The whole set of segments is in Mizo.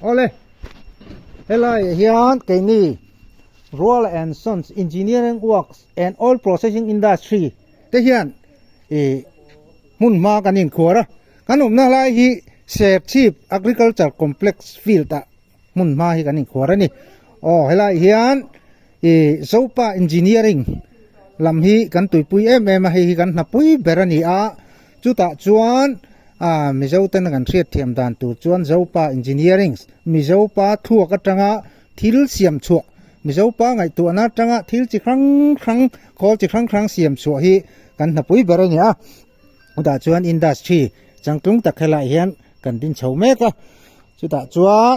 Awle, helaiah hian keini Rual and Sons Engineering Works and Oil Processing Industry te hian ih hmun hma kan inkhuar a, kan awmna lai hi Serchhip Agriculture Complex field ah hmun hma hi kan inkhuar a ni. Aw helaiah hian ih Zopa Engineering lam hi kan tuipui em em a, hei hi kan hnapui ber a ni a, chutah chuan ah Mizo ten kan hriatthiam dan tur chuan Zopa Engineering Mizopa thluak atanga thil siam chhuah Mizopa ngaihtuahna atanga thil chi hrang hrang khawl chi hrang hrang siam chhuah hi kan hnapui ber a ni a, chutah chuan industry changtlung tak helaiah hian kan din chho mek a, chutah chuan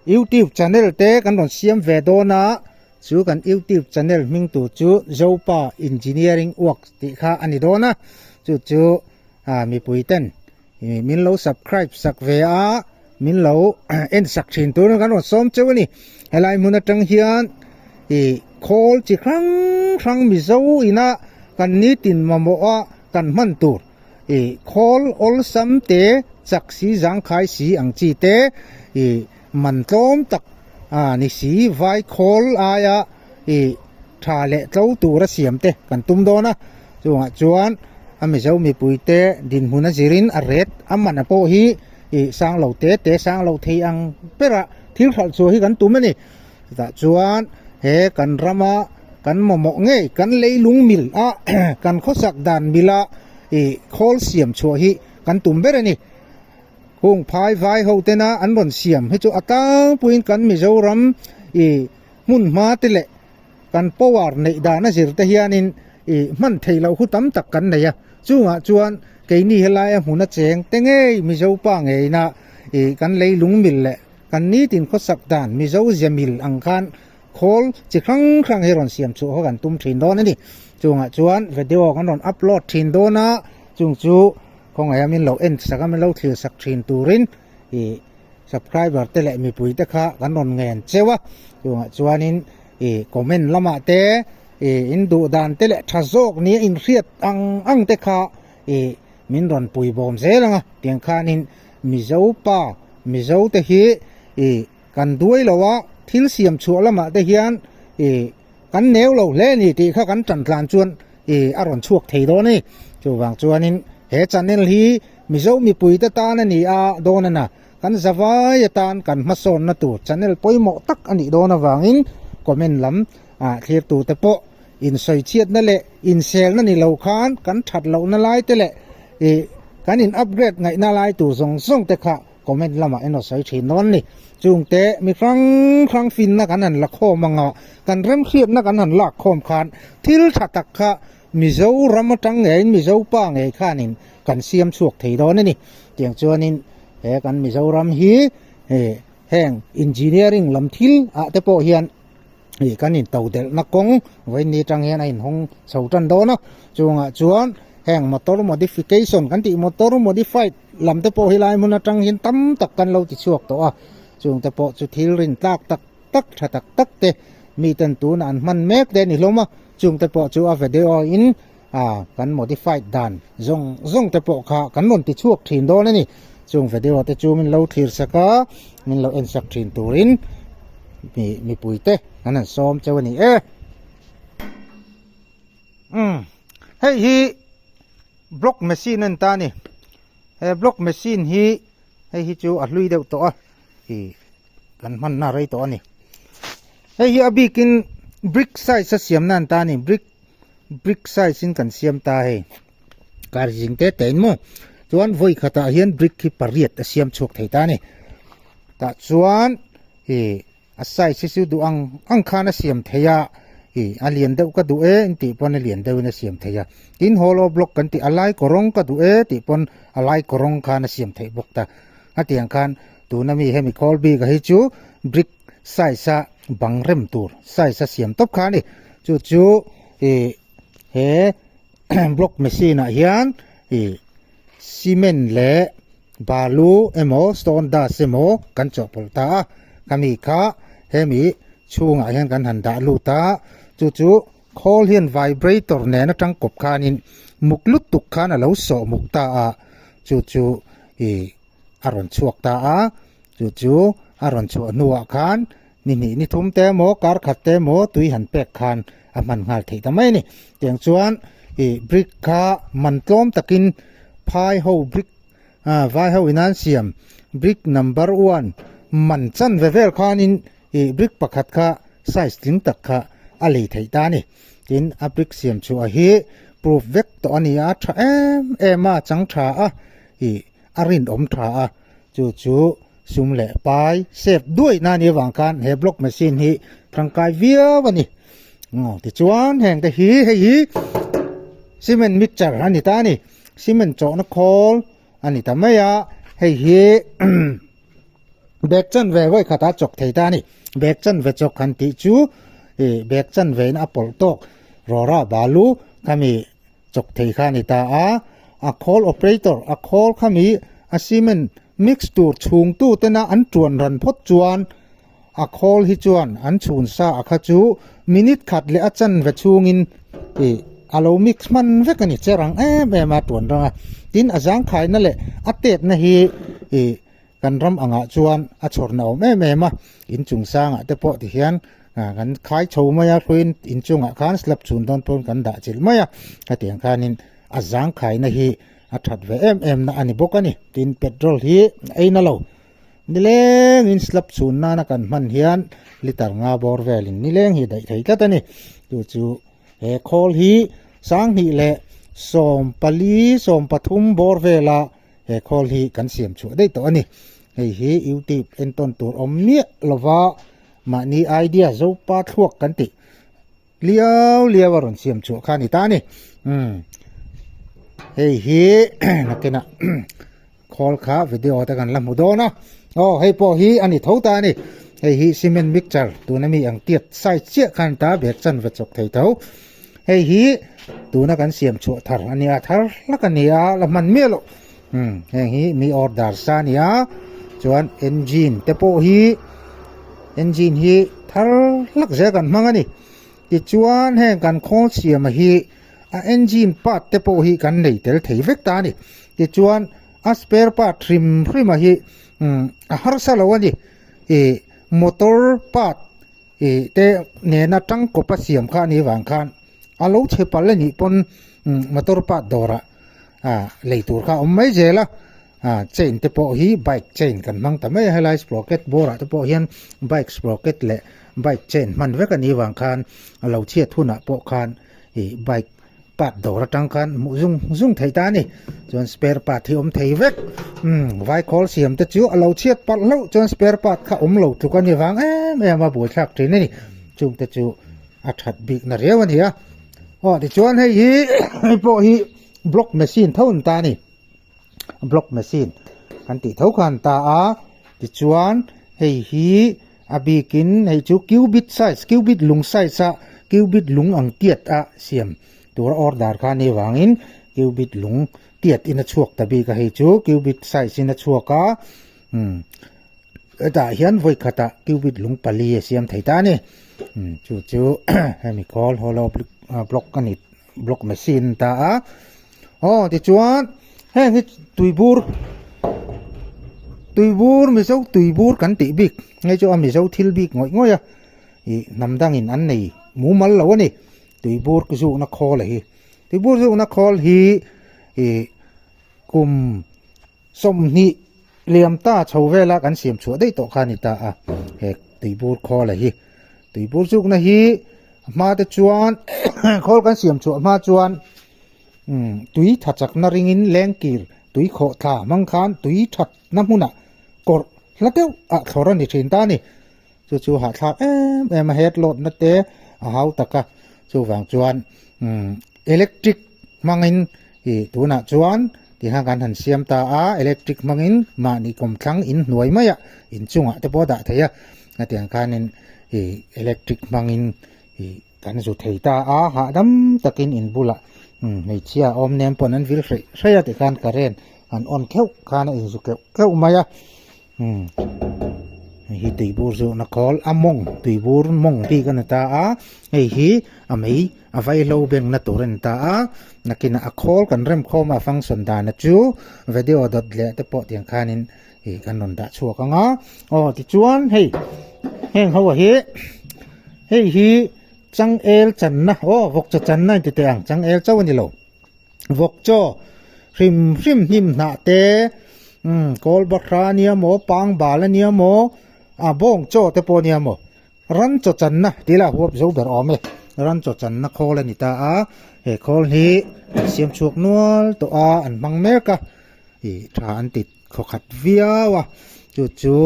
youtube channel te kan rawn siam ve dawn a, chu kan youtube channel hming tur chu Zopa Engineering Works tih kha a ni dawn a, chu chu ah mipui ten ih min lo subscribe sak ve a min lo en sak thin tur kan rawn sawm cheu a ni helai hmun atang hian ih khawl chi hrang hrang mizo ina kan nitin mamawh a kan hman tur ih khawl awlsam te chak si zangkhai si ang chi te ih man tlawm tak ah ni si vai khawl aia ih tha leh tlo tura siam te kan tum dawn a chungah chuan a mizo mipui te dinhmun a zirin a ret a man a pawh hi ih sang lo te te sang lo thei ang berah thil hralh chhuah hi kan tum a ni chutah chuan he kan rama kan mamawh ngei kan leilung mil a kan khawsak dan mila ih khawl siam chhuah hi kan tum ber a ni. Hung phai vai ho tena an rawn siam hi chu a tlangpuiin kan Mizoram ih hmun hma te leh kan power neih dan a zir te hianin ih hman theih loh hu tam tak kan nei a, chungah chuan keini helaia hmun a cheng te ngei Mizo pa ngeina ih kan leilung mil leh kan nitin khawsak dan Mizo zia mil ang khan khawl chi hrang hrang hi rawn siam chhuah kha kan tum thin dawn a ni. Chungah chuan video kan rawn upload thin dawn a, chung chu khawngaih a min lo en sak a min lo thlir sak thin turin ih subscriber te leh mipui te kha kan rawn ngen cheu a chungah chuanin ih comment lamah te ih in duh dan te leh tha zawk nia inhriat ang ang te kha ih min rawn pui bawm zel ang a tiang khanin Mizo pa Mizo te hi ih kan duai lo a thil siam chhuah lamah te hian ih kan neu lo hle a ni tih kha kan tan tlan chuan ih a rawn chhuak thei dawn a ni chuvang chuanin he channel hi Mizo mipui te tan a ni a dawn a na kan zavai atan kan hmasawnna tur channel pawimawh tak a nih dawn avangin comment lam ah thlir tur te pawh insawi chhiatna leh inselna ni lo khan kan that lohna lai te leh ih kan in upgrade ngaihna lai tur zawng zawng te kha comment lamah en aw sawi thin dawn a ni. Chungte mi hrang hrang finna kan han la khawm anga kan remhriatna kan han lak khawm khan thil tha tak kha Mizoram atang ngeiin Mizo pa ngei khanin kan siam chhuak thei dawn a ni. Tiang chuanin he kan Mizoram hi heng engineering lam thil ah te pawh hian ih kan in to delhna kawng vawiin ni atang hian a inhawng chho tan dawn a chungah chuan heng motor modification kan tih motor modified lam te pawh hi lai hmun atang hian tam tak kan lo ti chhuak tawh a chung te pawh chu thil rin tlak tak tak tha tak tak te mi ten tuna an hman mek te a ni hlawm a chung te pawh chu a video in ah kan modified dan zawng zawng te pawh kha kan rawn ti chhuak thin dawn a ni chung video te chu min lo thlir sak a min lo en sak thin turin mi mipui te an han sawm cheu a ni e umm hei hi block machine a ni ta a ni he block machine hi hei hi chu a hlui deuh tawh a ih kan hmanna rei tawh a ni hei hi a bikin brick size a siamna an ta a ni brick brick size in kan siam ta hei kar zing te te in maw chuan vawi khatah hian brick hi pariat a siam chhuak thei ta a ni tah chuan ih a size hi chu duh ang ang khan a siam thei a ih a lian deuh ka duh e in tih pawn a lian deuhin a siam thei a tin hollow block kan tih a lai kawrawng ka duh e tih pawn a lai kawrawng khan a siam theih bawk ta a tiang khan tuna mi hemi khawl bik a hi chu brick size a bang rem tur size a siam tawp kha a ni chu chu ih he block machine ah hian ih cement leh balu emaw stone dust emaw kan chawhpawlh ta a khami kha hemi chhungah hian kan han dah lut a chu chu khawl hian vibrator nen atang kawp khanin muk lutuk khan a lo sawh muk ta a chu chu ih a rawn chhuak ta a chu chu. a rawn chhuah hnuah khan ni hnih ni thum te emaw kar khat te emaw tui han pek khan a hman nghal theih ta mai a ni. Tiang chuan ih brick kha man tlawm takin phai ho brick ah vai ho in an siam brick number one man chan ve vel khanin ih brick pakhat kha size tling tak kha a lei theih ta a ni. Tin a brick siam chhuah hi proof vek tawh a ni a, tha em em a chang tha a ih a rinawm tha a chu chu sum leh pai save duai na ni avang khan he block machine hi tangkai viau a ni. Aw tichuan heng te hi hei hi cement mixture a ni ta a ni cement chawhna khawl a ni ta mai a hei hi bag chanve vawi khat a chawk thei ta a ni bag chanve chawk han tih chu ih bag chanve in a pawlh tawk rawra balu khami chawk thei kha a ni ta a a khawl operator a khawl khami a cement mix tur chhung tu tena an tuan ran phawt chuan a khawl hi chuan an chhun sa a kha chu minute khat leh a chanve chhungin ih a lo mix hman vek a ni che rang em em a tuan rang a tin a zangkhaina leh a tetna hi ih kan ram angah chuan a chhawrna awm em em a inchung sangah te pawh tihian ah kan khai chho mai a hruiin inchungah khan slab chhun dawn pawn kan dah chilh mai a hetiang khanin a zangkhaina hi a that ve em em na a ni bawk a ni tin petrol hi a ei na lo nilengin slab chhun nana kan hman hian liter nga bawr velin nileng hi daih thei tlat a ni chu chu he khawl hi sanghnih leh 14 13 bawr vela he khawl hi kan siam chhuah daih tawh a ni hei hi youtube entawn tur awm miah lova mahni idea zopa thluak kan tih liau liau a rawn siam chhuah kha a ni ta a ni umm hei hi nakinah khawl kha video te kan la hmu dawn a aw hei pawh hi a ni tho ta a ni hei hi cement mixture tuna mi ang tiat size chiah khan ta bag chanve chawk thei tho hei hi tuna kan siam chhuah thar a nia thar hlak a nia la hman miah loh umm heng hi mi order sa a nia chuan engine te pawh hi engine hi thar hlak zel kan hmang a ni tichuan heng kan khawl siam a hi a engine part te pawh hi kan nei tel thei vek ta a ni tichuan a spare part hrim hrim a hi umm a harsa lo a ni ih motor part ih te nena tangkawp a siam kha a nih vang khan a lo chhe palh a nih pawn motor part dawrah ah lei tur kha a awm mai zel a ah chain te pawh hi bike chain kan hmang ta mai a helai sprocket bawrah te pawh hian bike sprocket leh bike chain hman vek a nih vang khan a lo chhiat hunah pawh khan ih bike part dawr atang khan hmuh zung zung thei ta a ni chuan spare part hi awm thei vek umm vai khawl siam te chu a lo chhiat palh hlauh chuan spare part kha awm lo tluk a ni vang em em a buaithlak thin a ni chung te chu a that bik na riau a ni a aw tichuan hei hi hei pawh hi block machine tho an ta a ni block machine kan tih tho khan ta a tichuan hei hi a bikin hei chu cubit size cubit lung size a cubit lung ang tiat a siam tur a order kha ni vangin cubit lung tiat in a chhuak ta bik a hei chu cubit size in a chhuak a umm hetah hian vawi khatah cubit lung pali a siam thei ta a ni umm chu chu hemi khawl hollow block a ni block machine ta a aw tichuan heng hi tuibur tuibur mizo tuibur kan tih bik hei chu a mizo thil bik ngawih ngawih a ih hnam dangin an nei mumal lo a ni tuibur zukna khawl a hi tuibur zukna khawl hi ih kum 20 liam ta chho vela kan siam chhuah daih tawh kha a ni ta a he tuibur khawl a hi tuibur zukna hi hma te chuan khawl kan siam chhuah hma chuan umm tui tha chakna ringin lengkir tui khawh thla hmang khan tui thatna hmunah kawrh hla deuh ah thlawr a ni thin ta a ni chu chu hahthlak em em a head load na te a hau tak a chuvang chuan umm electric hmangin ih tunah chuan tihian kan han siam ta a electric hmangin mahni kawmthlang in hnuai maiah inchungah te pawh a dah thei a hetiang khanin ih electric hmangin ih kan zu thei ta a hahdam takin in bulah umm hmeichhia awm nem pawn an vil hreih hreih a tikhan current an on kheuh khan a inzu keuh keuh mai a umm hei hi tuibur zuhna khawl a mawng tuibur mawng bik a ni ta a hei hi a mei a vaihlo bengna tur a ni ta a nakinah a khawl kan rem khawm a function dana chu video dawt leh te pawh tiang khanin. Ih kan rawn dah chhuak ang a aw tichuan hei heng ho ah hi hei hi changel channa aw vawkchaw channa in ti teh ang changel chauh a ni lo vawkchaw hrim hrim hnim hnah te umm kawl bahra a nia maw pangbal a nia maw a bawng chaw te pawh a nia maw ran chaw channa tih lah huap zo ber awm e ran chaw channa khawl a ni ta a he khawl hi an siam chhuak nual tawh a an hmang mek a ih tha an ti Khaw khat viau a chu chu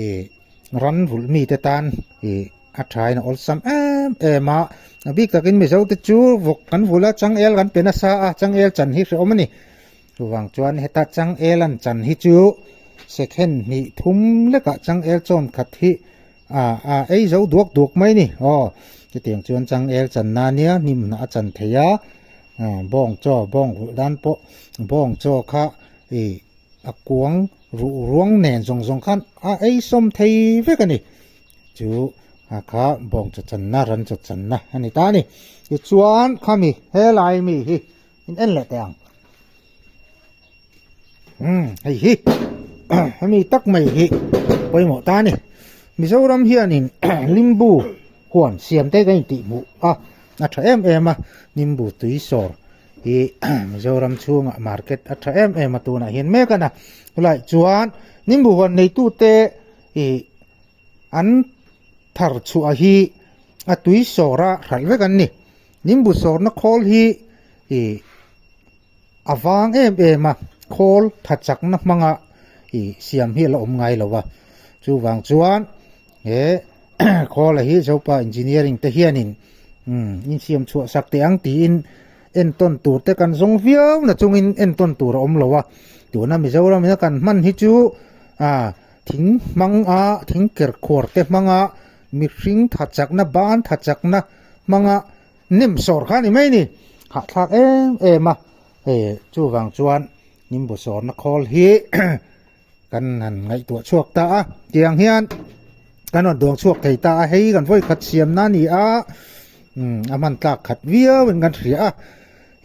ih ran vulh mite tan ih a thain a awlsam em em a a bik takin mizo te chu vawk kan vulh a changel kan pe nasa a changel chan hi hrehawm a ni chuvang chuan heta changel an chan hi chu second hnih thum lekah changel chawn khat hi ah a ei zo duak duak mai a ni aw chutiang chuan changel chan na nia hnim hnah a chan thei a bawng chaw bawng vulh dan pawh bawng chaw kha Ih a kuang ruh ruang nen zawng zawng khan a ei sawm thei vek a ni. Chu a kha bawng chaw channa ran chaw channa a ni ta a ni. Tichuan khami helai mi hi in en leh teh ang. Umm hei hi hemi tak mai hi pawimawh ta a ni. Mizoram hianin limbu huan siam te kan intihhmuh a a tha em em a nimbu tui sawr hi Mizoram chhungah market a tha em em a tunah hian mek a na chulaiah chuan nimbu huan neitute ih an thar chhuah hi a tui sawr a hralh vek an ni nimbu sawrna khawl hi ih a vang em em a khawl tha chakna hmanga ih siam hi a la awm ngai lo a chuvang chuan he khawl hi Zopa engineering te hianin umm insiam chhuah sak teh ang tiin entawn tur te kan zawng viau na chungin entawn tur a awm lo a tuna Mizoram ina kan hman hi chu ah thing hmang a thing ker khuar te hmanga mihring tha chakna ban tha chakna hmanga nem sawr kha a ni mai a ni hahthlak em em a hei chuvang chuan nimbu sawrna khawl hi Kan han ngaihtuah chhuak ta a, tiang hian kan rawn duang chhuak thei ta a, hei kan vawi khat siamna a ni a, umm a hman tlak khat viau in kan hria a,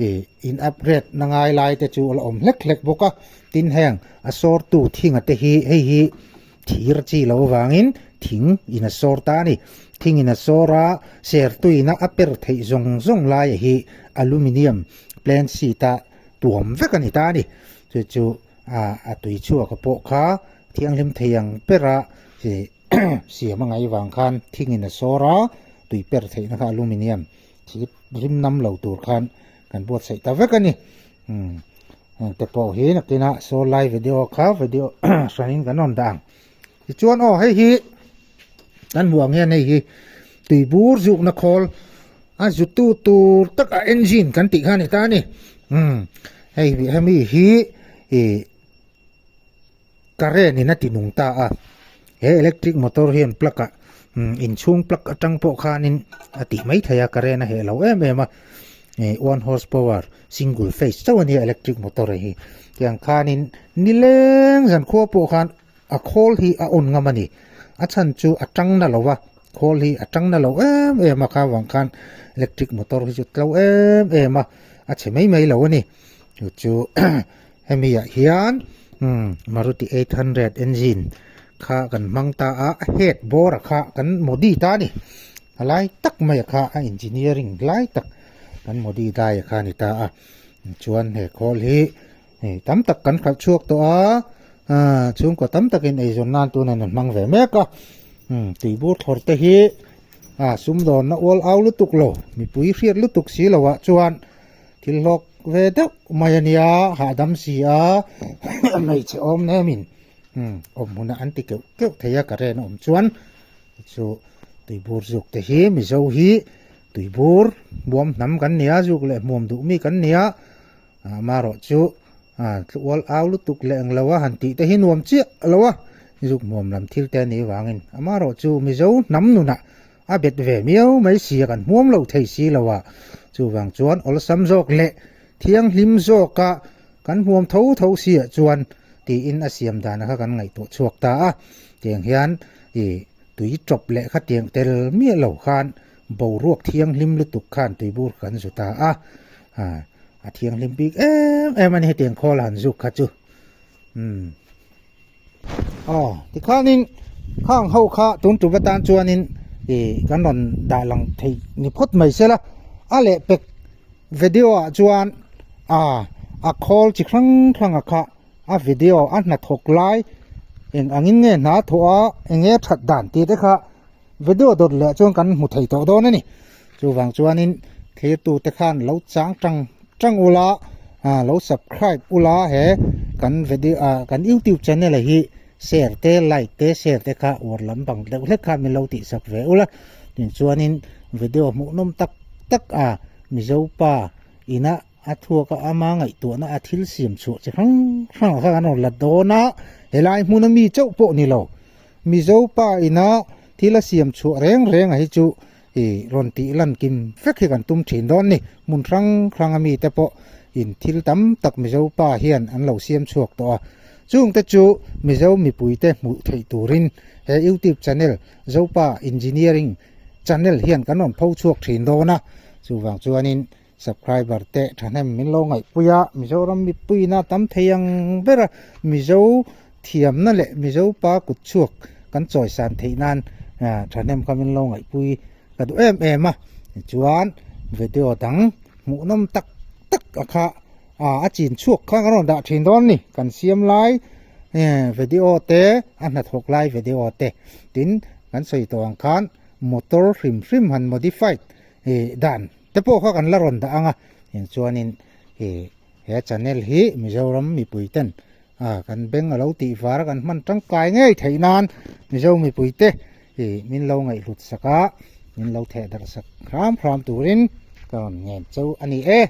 ih in upgrade na ngai lai te chu a la awm hlek hlek bawk a, tin heng a sawr tu thinga te hi hei hi thir chi lo avangin thing in a sawr ta a ni, thing in a sawr a sertuina a per theih zawng zawng lai hi aluminium plan sheet a tuam vek a ni ta a ni, chu chu. A tui chhuak a pawh kha thianghlim thei ang ber a ih siam a ngaih vang khan thingin a sawr a tui per theihna kha aluminium thir rim nam lo tur khan kan buatsaih ta vek a ni umm heng te pawh hi nakinah saw lai video kha video hranin kan rawn dah ang tichuan aw hei hi kan hmuh ang hian hei hi tui bur zukna khawl a zutu tur tak a engine kan tih kha a ni ta a ni umm hei hemi hi ih current in a ti nung ta a he electric motor hian plug ah umm inchhung plug atang pawh khanin a tih mai thei a current a heh lo em em a ih one horse power single phase chauh a nia electric motor hi tiang khanin nileng zankhua pawh khan A khawl hi a on ngam a ni. A chhan chu a tang na lo a, khawl hi a tang na lo em em a kha vang khan electric motor hi chu tlo em em a, a chhe mai mai lo a ni. Chu chu hemi ah hian umm Maruti 800 engine kha kan hmang ta a, a head bawr a kha kan modi ta a ni. A lai tak mai a kha a engineering lai tak kan modi dai a kha a ni ta a. Chuan he khawl hi Hei tam tak kan khalh chhuak tawh a, aaa chhungkaw tam takin eizawn nan tunin an hmang ve mek a, umm tuibur thlawr te hi a sumdawnna ual au lutuk lo mipui hriat lutuk si loh ah chuan thil hlawk ve deuh mai a nia hahdam si a hmeichhe awm nemin umm awm hunah an ti keuh keuh thei a current a awm chuan chu tuibur zuk te hi mizo hi tuibur hmuam hnam kan nia zuk leh hmuam duh mi kan nia. Amaherawh chu tlual au lutuk leh englo a han tih te hi nuam chiah lo a, zuk hmuam lam thil te a nih vangin amaherawh chu Mizo hnam nunah a bet ve miau mai si a kan hmuam lo thei si lo a, chuvang chuan awlsam zawk leh thianghlim zawka kan hmuam tho tho si ah chuan tiin a siam dan kha kan ngaihtuah chhuak ta a, tiang hian ih tui tawp leh kha tiang tel miah lo khan boruak thianghlim lutuk khan tuibur kan zu ta a. A thianghlim bik em em a ni hetiang khawl han zuk kha chu. Umm. Aw tikhanin khang ho kha tun tum atan chuanin ih kan rawn dah lang thei ni phawt mai se la a lehpek video ah chuan ah a khawl chi hrang hrang a kha a video a hnathawk lai eng angin nge hna thawh a eng nge that dan tih te kha video dawt leh chuan kan hmu thei tawh dawn a ni chuvang chuanin thirtu te khan lo chang tang tang ula ah lo subscribe ula he kan video ah kan youtube channel ah hi share te like te share te kha uar lam bang deuh hlek kha min lo tih sak ve ula tin chuanin video hmuh nawm tak tak a mizo pa ina a thuak a ama ngaihtuahna a thil siam chhuah chi hrang hrang ah kha kan rawn la dawn a helai hmuna mi chauh pawh ni lo Mizo pa ina thil a siam chhuah reng reng a hi chu ih rawn tih lan kim vek hi kan tum thin dawn ni hmun hrang hrang a mite pawh in thil tam tak Mizo pa hian an lo siam chhuak tawh a chung te chu Mizo mipui te hmuh theih turin he youtube channel Zopa Engineering channel hian kan rawn pho chhuak thin dawn a chuvang chuanin Subscriber te thahnem min lo ngaihpui a, Mizoram mipuina tam thei ang ber a, Mizo thiamna leh Mizo pa kut chhuak kan chawisan theih nan thahnem kha min lo ngaihpui ka duh em em a, tichuan video dang hmuhnawm tak tak a kha a chin chhuak kha kan rawn dah thin dawn a ni, kan siam lai video te a hnathawk lai video te tin kan sawi tawh ang khan motor hrim hrim han modified dan. Te pawh kha kan la rawn dah ang a, eng chuanin ih he channel hi Mizoram mipui ten ah kan beng a lo tih var a kan hman tangkai ngei theih nan Mizo mipui te ih min lo ngaihhlut sak a, min lo theh darh sak hram hram turin ka rawn ngen cheu a ni e.